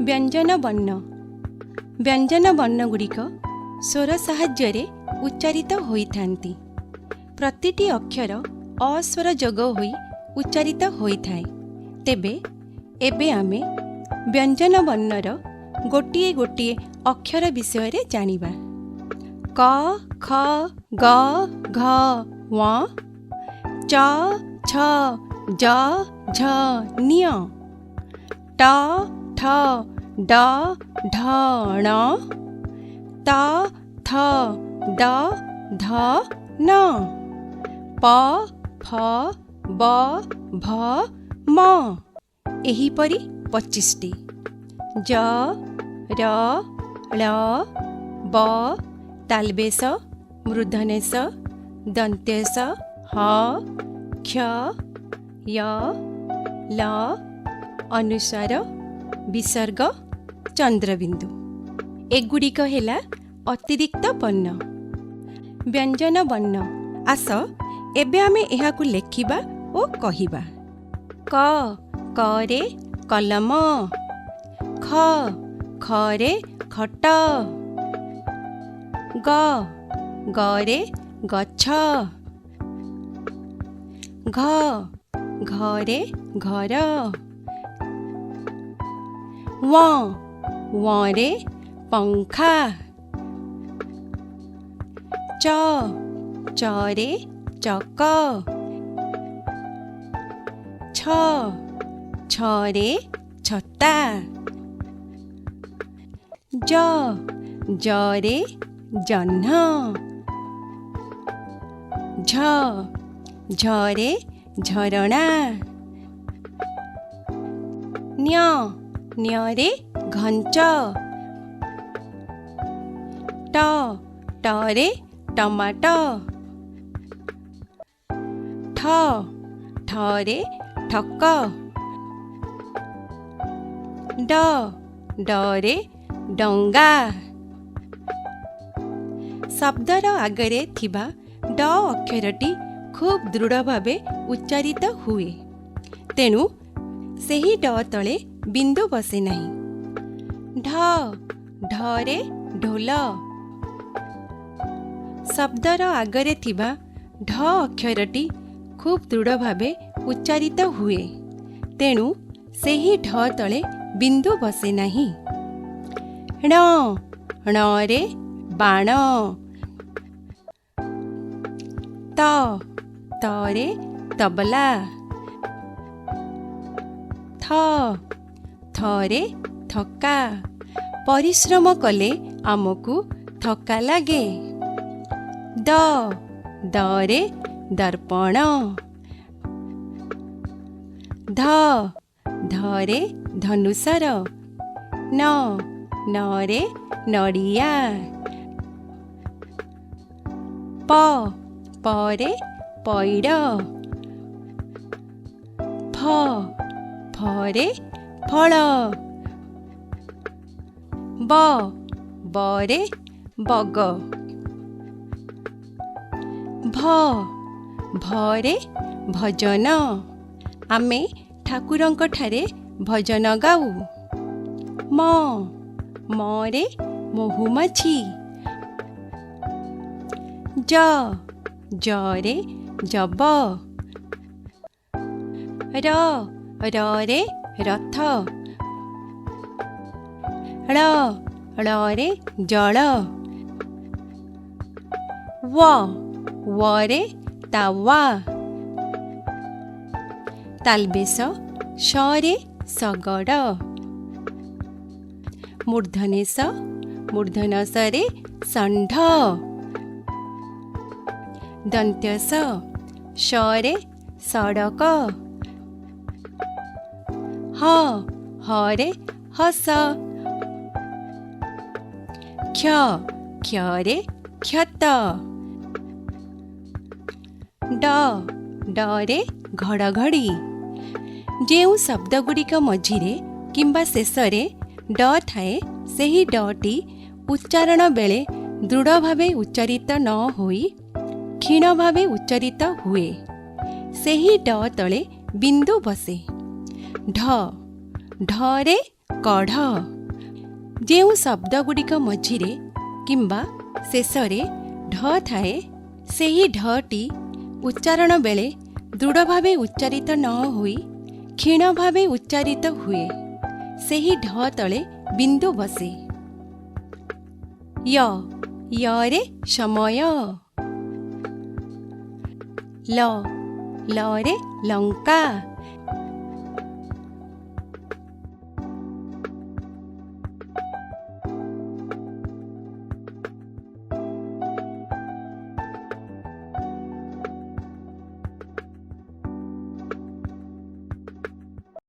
ବ୍ୟଞ୍ଜନ ବର୍ଣ୍ଣ। ବ୍ୟଞ୍ଜନ ବର୍ଣ୍ଣଗୁଡ଼ିକ ସ୍ୱର ସାହାଯ୍ୟରେ ଉଚ୍ଚାରିତ ହୋଇଥାନ୍ତି। ପ୍ରତିଟି ଅକ୍ଷର ଅ ସ୍ୱର ଯୋଗ ହୋଇ ଉଚ୍ଚାରିତ ହୋଇଥାଏ। ତେବେ ଏବେ ଆମେ ବ୍ୟଞ୍ଜନ ବର୍ଣ୍ଣର ଗୋଟିଏ ଗୋଟିଏ ଅକ୍ଷର ବିଷୟରେ ଜାଣିବା। କ, ଖ, ଗ, ଘ, ଙ, ଚ, ଛ, ଜ, ଝ, ଞ, ଟ, ଠ, ଡ, ଢ, ଣ, ତ, ଥ, ଦ, ଧ, ନ, ପ, ଫ, ବ, ଭ, ମ। ଏହିପରି 25ଟି। ଜ, ର, ଳ, ବ, ତାଲବେଶ, ମୂର୍ଦ୍ଧନ୍ୟ ସ, ଦନ୍ତ୍ୟ ସ, ହ, କ୍ଷ, ୟ, ଲ, ଅନୁସ୍ୱାର, ବିସର୍ଗ, ଚନ୍ଦ୍ରବିନ୍ଦୁ। ଏଗୁଡ଼ିକ ହେଲା ଅତିରିକ୍ତ ବର୍ଣ୍ଣ, ବ୍ୟଞ୍ଜନ ବର୍ଣ୍ଣ। ଆସ, ଏବେ ଆମେ ଏହାକୁ ଲେଖିବା ଓ କହିବା। କ, କରେ କଲମ। ଖ, ଖରେ ଖଟ। ଗ, ଗରେ ଗଛ। ଘ, ଘରେ ଘର। ୱ, ୱରେ ପଙ୍ଖା। ଚ, ଚରେ ଚକ। ଛ, ଛରେ ଛତା। ଜ, ଜରେ ଜହ୍ନ। ଝ, ଝରେ ଝରଣା। ନ୍ୟ, ନ୍ୟରେ ଘଞ୍ଚ। ଟ, ଟରେ ଟମାଟୋ। ଠ, ଠରେ ଠକ। ଡ, ଡରେ ଡଙ୍ଗା। ଶବ୍ଦର ଆଗରେ ଥିବା ଡ ଅକ୍ଷରଟି ଖୁବ୍ ଦୃଢ଼ ଭାବେ ଉଚ୍ଚାରିତ ହୁଏ, ତେଣୁ ସେହି ଡ ତଳେ ବିନ୍ଦୁ ବସେ ନାହିଁ। ଢ, ଢରେ ଢୋଲ। ଶବ୍ଦର ଆଗରେ ଥିବା ଢ ଅକ୍ଷରଟି ଖୁବ୍ ଦୃଢ଼ ଭାବେ ଉଚ୍ଚାରିତ ହୁଏ, ତେଣୁ ସେହି ଢ ତଳେ ବିନ୍ଦୁ ବସେ ନାହିଁ। ଣ, ଣରେ ବାଣ। ତ, ତରେ ତବଲା। ଥ, ଥରେ ଥକା। ପରିଶ୍ରମ କଲେ ଆମକୁ ଥକା ଲାଗେ। ଦ, ଦରେ ଦର୍ପଣ। ଧ, ଧରେ ଧନୁଶର। ନ, ନରେ ନଡ଼ିଆ। ପ, ପରେ ପଇଡ଼। ଫ, ଫରେ ଫଳ। ବ, ବରେ ବଗ। ଭ, ଭରେ ଭଜନ। ଆମେ ଠାକୁରଙ୍କଠାରେ ଭଜନ ଗାଉ। ମ, ମରେ ମହୁମାଛି। ଜ, ଜରେ ଯବ। ର, ରରେ ରଥ। ଳ, ଳରେ ଜଳ। ୱ, ୱରେ ତାୱା। ତାଲବେଶ ଷରେ ଶଗଡ଼। ମୂର୍ଦ୍ଧନ୍ୟ ସ, ମୂର୍ଦ୍ଧନ୍ୟ ସରେ ଷଣ୍ଢ। ଦନ୍ତ୍ୟ ସ, ଷରେ ସଡ଼କ। ହ, ହରେ ହସ। କ୍ଷ, କ୍ଷରେ କ୍ଷତ। ଡ, ଡରେ ଘଡ଼ଘଡ଼ି। ଯେଉଁ ଶବ୍ଦଗୁଡ଼ିକ ମଝିରେ କିମ୍ବା ଶେଷରେ ଡ ଥାଏ, ସେହି ଡଟି ଉଚ୍ଚାରଣ ବେଳେ ଦୃଢ଼ ଭାବେ ଉଚ୍ଚାରିତ ନ ହୋଇ କ୍ଷୀଣ ଭାବେ ଉଚ୍ଚାରିତ ହୁଏ, ସେହି ଡ ତଳେ ବିନ୍ଦୁ ବସେ। ଢ, ଢରେ କଢ଼। ଯେଉଁ ଶବ୍ଦଗୁଡ଼ିକ ମଝିରେ କିମ୍ବା ଶେଷରେ ଢ ଥାଏ, ସେହି ଢଟି ଉଚ୍ଚାରଣ ବେଳେ ଦୃଢ଼ ଭାବେ ଉଚ୍ଚାରିତ ନ ହୋଇ କ୍ଷୀଣ ଭାବେ ଉଚ୍ଚାରିତ ହୁଏ, ସେହି ଢ ତଳେ ବିନ୍ଦୁ ବସେ। ୟ, ୟରେ ସମୟ। ଲ, ଲରେ ଲଙ୍କା।